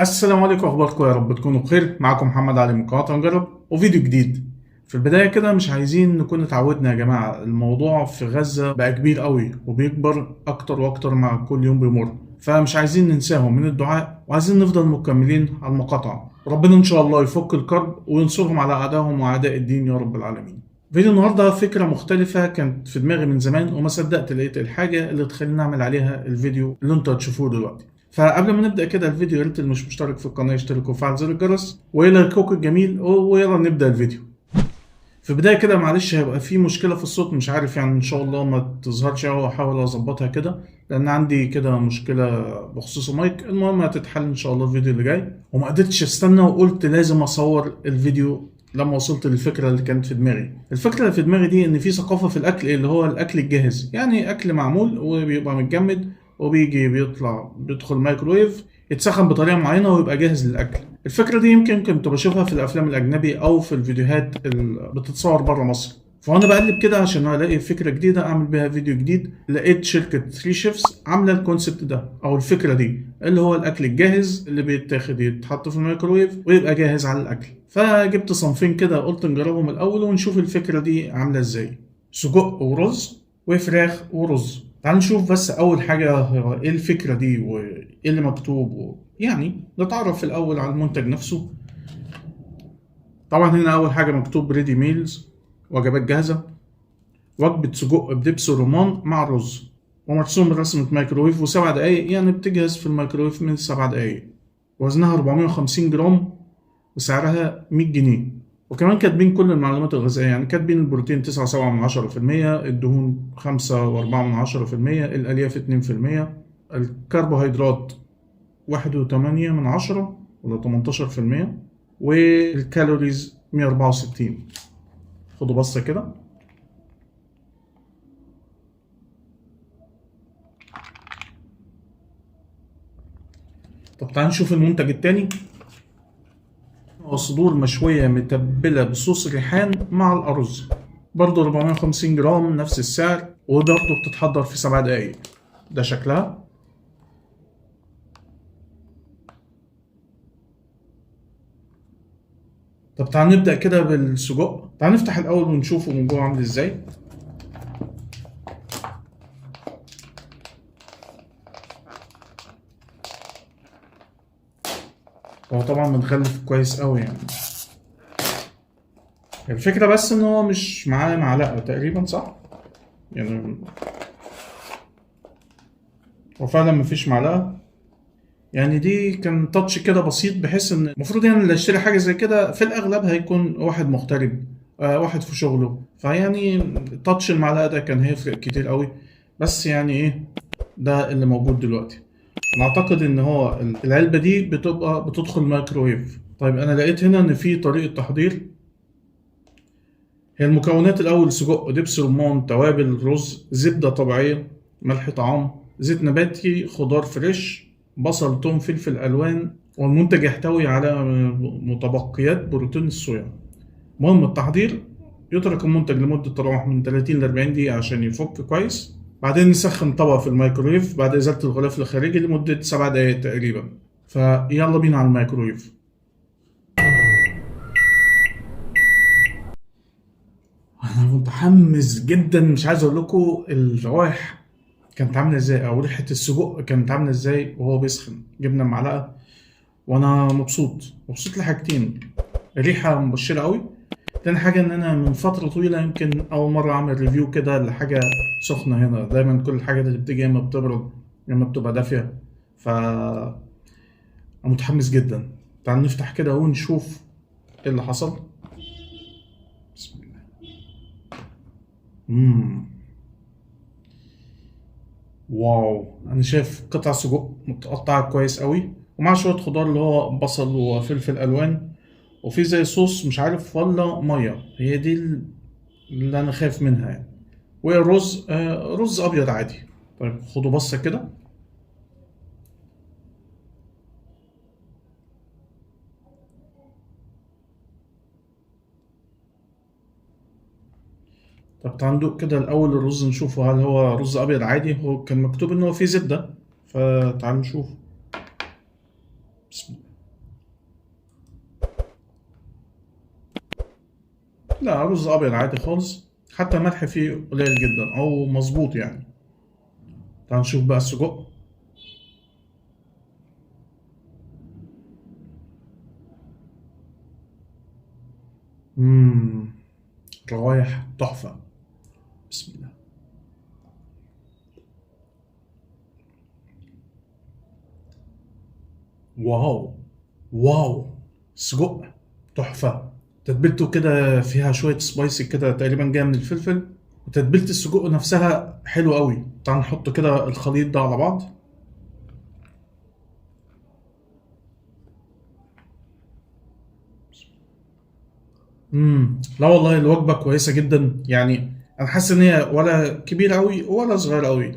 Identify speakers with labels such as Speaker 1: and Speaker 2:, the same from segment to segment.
Speaker 1: السلام عليكم، اخباركم؟ يا رب تكونوا بخير. معاكم محمد علي من قناة نجرب وفيديو جديد. في البداية كده مش عايزين نكون اتعودنا يا جماعة، الموضوع في غزة بقى كبير قوي وبيكبر اكتر واكتر مع كل يوم بيمر، فمش عايزين ننساهم من الدعاء وعايزين نفضل مكملين على المقاطعة. ربنا ان شاء الله يفك الكرب وينصرهم على اعدائهم واعداء الدين يا رب العالمين. فيديو النهارده فكرة مختلفة كانت في دماغي من زمان وما صدقت لقيت الحاجة اللي تخليني اعمل عليها الفيديو اللي انتوا هتشوفوه دلوقتي. فقبل ما نبدا كده الفيديو، يا ريت اللي مش مشترك في القناة يشترك وفعل زر الجرس ويلا الكوك الجميل، ويلا نبدا الفيديو. في البداية كده معلش هيبقى في مشكلة في الصوت، مش عارف يعني ان شاء الله ما تظهرش او احاول اظبطها كده، لان عندي كده مشكلة بخصوص المايك. المهم هتتحل ان شاء الله الفيديو اللي جاي. وما قدرتش استنى وقلت لازم اصور الفيديو لما وصلت للفكرة اللي كانت في دماغي. الفكرة اللي في دماغي دي ان في ثقافة في الاكل اللي هو الاكل الجاهز، يعني اكل معمول وبيبقى متجمد وبيجي بيطلع بيدخل مايكرويف يتسخن بطريقة معينة ويبقى جاهز للاكل. الفكرة دي يمكن كنت بشوفها في الافلام الاجنبي او في الفيديوهات اللي بتتصور بره مصر. فانا بقلب كده عشان الاقي فكرة جديدة اعمل بيها فيديو جديد، لقيت شركة 3 Chefs عامله ال concept ده او الفكرة دي، اللي هو الاكل الجاهز اللي بيتاخد يتحط في الميكروويف ويبقى جاهز على الاكل. فجبت صنفين كده قلت نجربهم الاول ونشوف الفكرة دي عامله ازاي. سجق ورز وفراخ ورز. تعال نشوف بس اول حاجة هو ايه الفكرة دي وايه اللي مكتوب يعني نتعرف الاول على المنتج نفسه. طبعا هنا اول حاجة مكتوب ready meals، وجبات جاهزة، وجبة سجق بدبس رمان مع الرز، ومرسوم رسمه مايكرويف و7 دقايق، يعني بتجهز في الميكرويف من 7 دقايق. وزنها 450 جرام وسعرها 100 جنيه. وكمان كاتبين كل المعلومات الغذائية، يعني كاتبين البروتين 9.7%، الدهون 5.4%، الألياف 2%، الكربوهيدرات 1.8 ولا 18%، وال calories 164. خدوا بصة كده. طب تعال نشوف المنتج التاني. صدور مشوية متبلة بصوص ريحان مع الأرز، برضو 450 جرام، نفس السعر، وبرضو بتتحضر في 7 دقايق. ده شكلها. طب تعال نبدأ كده بالسجق. تعال نفتح الأول ونشوفه من جوه عامل ازاي. هو طبعا متغلف كويس قوي، يعني الفكرة بس ان هو مش معاه معلقة تقريبا، صح؟ يعني هو فعلا مفيش معلقة. يعني دي كان تاتش كده بسيط، بحيث ان المفروض يعني اللي يشتري حاجة زي كده في الاغلب هيكون واحد مغترب، واحد في شغله، فيعني تاتش المعلقة ده كان هيفرق كتير قوي. بس يعني ايه، ده اللي موجود دلوقتي. انا اعتقد ان هو العلبة دي بتبقى بتدخل مايكرويف. طيب انا لقيت هنا ان في طريقة تحضير. هي المكونات الاول سجق، دبس رمان، توابل، رز، زبدة طبيعية، ملح طعام، زيت نباتي، خضار fresh، بصل، توم، فلفل الوان، والمنتج يحتوي على متبقيات بروتين الصويا. المهم التحضير، يترك المنتج لمدة تراوح من 30 ل 40 دقيقة عشان يفك كويس. بعدين نسخن طبق في الميكرويف بعد إزالة الغلاف الخارجي لمدة 7 دقايق تقريبا. فيلا بينا على الميكرويف. أنا متحمس جدا، مش عايز أقول لكم الروائح كانت عاملة إزاي أو ريحة السجق كانت عاملة إزاي وهو بيسخن. جبنا معلقة وأنا مبسوط، مبسوط لحاجتين: الريحة مبشرة قوي، تاني حاجة إن أنا من فترة طويلة يمكن أول مرة أعمل review كده لحاجة سخنة. هنا دايما كل الحاجات اللي بتيجي يا إما بتبرد يا إما بتبقى دافية، ف أنا متحمس جدا. تعال نفتح كده ونشوف إيه اللي حصل. بسم الله. wow، أنا شايف قطع سجق متقطعة كويس قوي، ومع شوية خضار اللي هو بصل وفلفل ألوان، وفي زي صوص مش عارف ولا مية، هي دي اللي انا خايف منها يعني. والرز، رز ابيض عادي. طيب خدوا بصة كده. طب تعال ندوق كده الاول الرز، نشوفه هل هو رز ابيض عادي. هو كان مكتوب ان هو فيه زبدة، فتعال نشوف. بسم الله. لا رز ابيض عادي خالص، حتى الملح فيه قليل جدا او مظبوط يعني. تعال نشوف بقى السجق. روايح تحفة. بسم الله. wow wow، سجق تحفة. تتبيلته كده فيها شوية spicy كده، تقريبا جاية من الفلفل، وتتبيلة السجق نفسها حلوة قوي. تعال نحط كده الخليط ده على بعض. لا والله الوجبة كويسة جدا يعني، انا حاسس ان هي ولا كبيرة قوي ولا صغيرة قوي،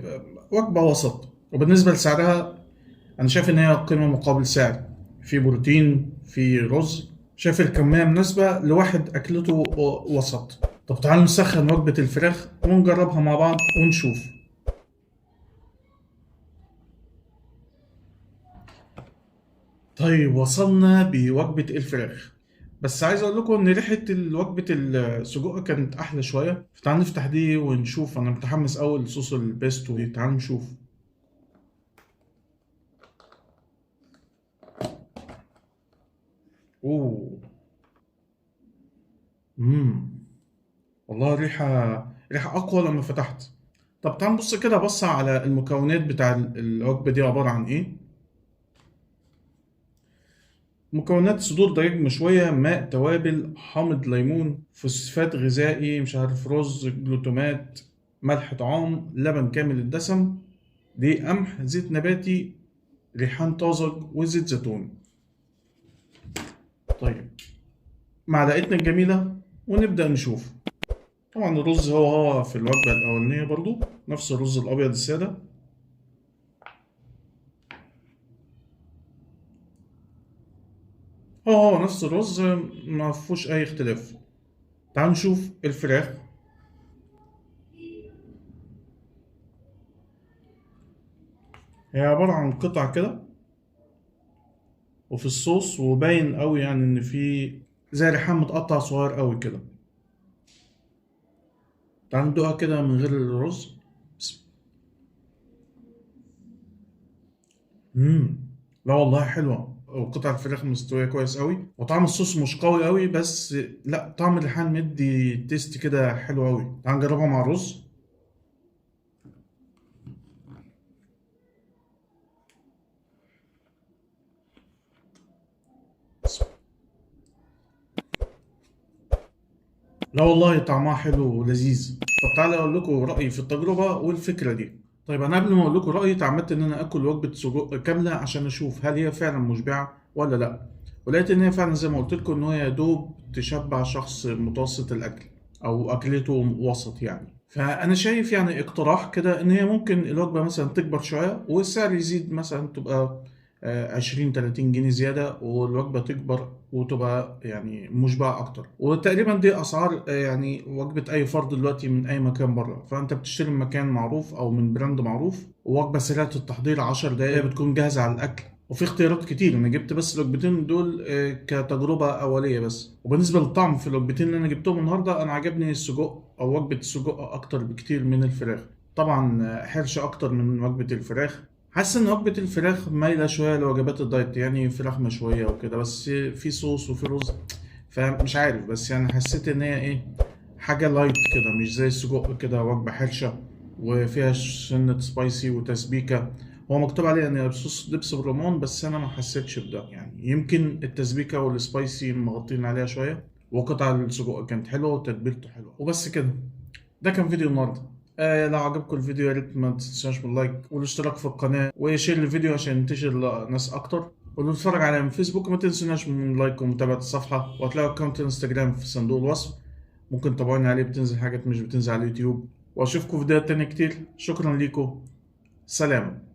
Speaker 1: وجبة وسط. وبالنسبة لسعرها انا شايف ان هي قيمة مقابل سعر، في بروتين في رز، شايف الكمية مناسبة لواحد اكلته وسط. طب تعالوا نسخن وجبة الفراخ ونجربها مع بعض ونشوف. طيب وصلنا بوجبة الفراخ، بس عايز اقول لكم ان ريحة وجبة السجق كانت احلى شوية، فتعالوا نفتح دي ونشوف. انا متحمس قوي لصوص البيستو، تعالوا نشوف. اوه والله ريحة اقوى لما فتحت. طب تعال نبص كده بص على المكونات بتاع الوجبة دي عبارة عن ايه. مكونات: صدور دجاج مشوية، ماء، توابل، حامض ليمون، فوسفات غذائي، مش عارف رز، جلوتامات، ملح طعام، لبن كامل الدسم، دقيق قمح، زيت نباتي، ريحان طازج، وزيت زيتون. طيب معلقتنا الجميلة ونبدأ نشوف. طبعا الرز هو في الوجبة الأولانية برضو نفس الرز الأبيض السادة. هو نفس الرز، ما فيهوش أي اختلاف. تعالوا نشوف الفراخ. هي عبارة عن قطع كده وفي الصوص، وباين قوي يعني ان في زي ريحان متقطع صغير قوي كده. تعالوا ندوقها كده من غير الرز. لا والله حلوة، وقطع الفراخ مستوية كويس قوي، وطعم الصوص مش قوي قوي، بس لا طعم الريحان مدي taste كده حلو قوي. تعال نجربها مع الرز. لا والله طعمها حلو ولذيذ. طب تعالى اقول لكم رأيي في التجربة والفكرة دي. طيب انا قبل ما اقول لكم رأيي تعمدت ان انا اكل وجبة سجق كاملة عشان اشوف هل هي فعلا مشبعة ولا لا، ولقيت ان هي فعلا زي ما قلت لكم ان هي يا دوب تشبع شخص متوسط الاكل او اكلته وسط يعني. فانا شايف يعني اقتراح كده ان هي ممكن الوجبة مثلا تكبر شوية والسعر يزيد، مثلا تبقى 20-30 جنيه زيادة، والوجبة تكبر وتبقى يعني مشبعة أكتر. وتقريبا دي أسعار يعني وجبة أي فرد دلوقتي من أي مكان بره، فأنت بتشتري من مكان معروف أو من brand معروف، ووجبة سريعة التحضير 10 دقايق بتكون جاهزة على الأكل، وفي اختيارات كتير. أنا جبت بس الوجبتين دول كتجربة أولية بس. وبالنسبة للطعم في الوجبتين اللي أنا جبتهم النهاردة، أنا عجبني السجق أو وجبة السجق أكتر بكتير من الفراخ. طبعا حرشة أكتر من وجبة الفراخ. حاسس ان وجبة الفراخ مايلة شوية لوجبات الدايت، يعني فراخ مشوية وكده، بس في صوص وفي رز، فمش عارف، بس يعني حسيت ان هي ايه، حاجة light كده، مش زي السجق كده وجبة حرشة وفيها سنة spicy وتسبيكة. هو مكتوب عليه ان صوص دبس بالرمان، بس انا ما حسيتش بده يعني، يمكن التسبيكة وال spicy مغطين عليها شوية. وقطع السجق كانت حلوة وتتبيلته حلوة. وبس كده، ده كان فيديو النهارده. لو عجبكم الفيديو يا ريت ما تنساش بال like والاشتراك في القناة و share الفيديو عشان ينتشر لناس اكتر. واللي بيتفرج علينا من فيسبوك ما تنسوناش من like ومتابعة الصفحة، وهتلاقوا account انستجرام في صندوق الوصف، ممكن تابعوني عليه، بتنزل حاجات مش بتنزل على اليوتيوب. واشوفكم في فيديوهات تانية كتير. شكرا ليكم، سلام.